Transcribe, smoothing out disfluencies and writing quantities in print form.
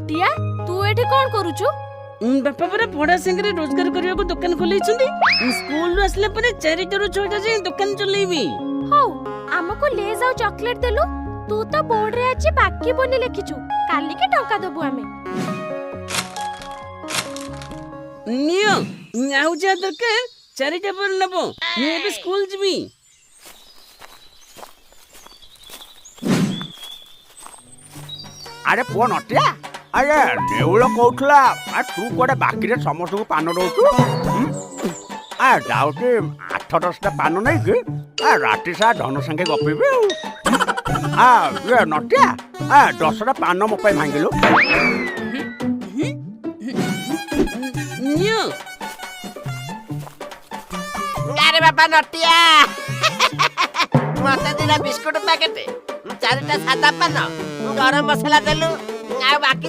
ଟିଆ, ତୁ ଏଠି କଣ କରୁଛୁ? ବାପା ପରା ଭଡା ସାଙ୍ଗରେ ରୋଜଗାର କରିବାକୁ ଦୋକାନ ଖୋଲେଇଛନ୍ତି। ସ୍କୁଲରୁ ଆସିଲା ପରେ 4ଟାରୁ 6ଟା ଯାଏଁ ଦୋକାନ ଚଲେଇବି। ହଉ, ଆମକୁ ଲେଜ ଆଉ ଚକୋଲେଟ ଦେଲୁ। ତୁ ତ ବୋର୍ଡରେ ଆଜି ବାକି ବୋଲି ଲେଖିଛୁ, କାଲିକି ଟଙ୍କା ଦବୁ ଆମେ। ନିଅ, ଆଉ ଯାହା ଦରକାର 4ଟା ପରେ ନବ। ମୁଁ ଏବେ ସ୍କୁଲ ଯିବି। ଆରେ ପୁଅ ନଟିଆ, ଆରେ ନେଉଳ କହୁଥିଲା ତୁ କୁଆଡେ ବାକିରେ ସମସ୍ତଙ୍କୁ ପାନ ଦଉଛୁ। ଆ ଯାଉଛି 8-10ଟା ପାନ ନେଇକି ରାତି ସାରା ଧନ ସାଙ୍ଗେ ଗପିବି। ଆଉ ଆ ଇଏ ନଟିଆ, ଆ 10ଟା ପାନ ମୋ ପାଇଁ ଭାଙ୍ଗିଲୁ। ନିଅ। ଆରେ ବାପା ନଟିଆ, ମତେ 2ଟା ବିସ୍କୁଟ ପ୍ୟାକେଟ, 4ଟା ସାଦା ପାନ, ଗରମ ମସଲା ଦେଲୁ, ଆଉ ବାକି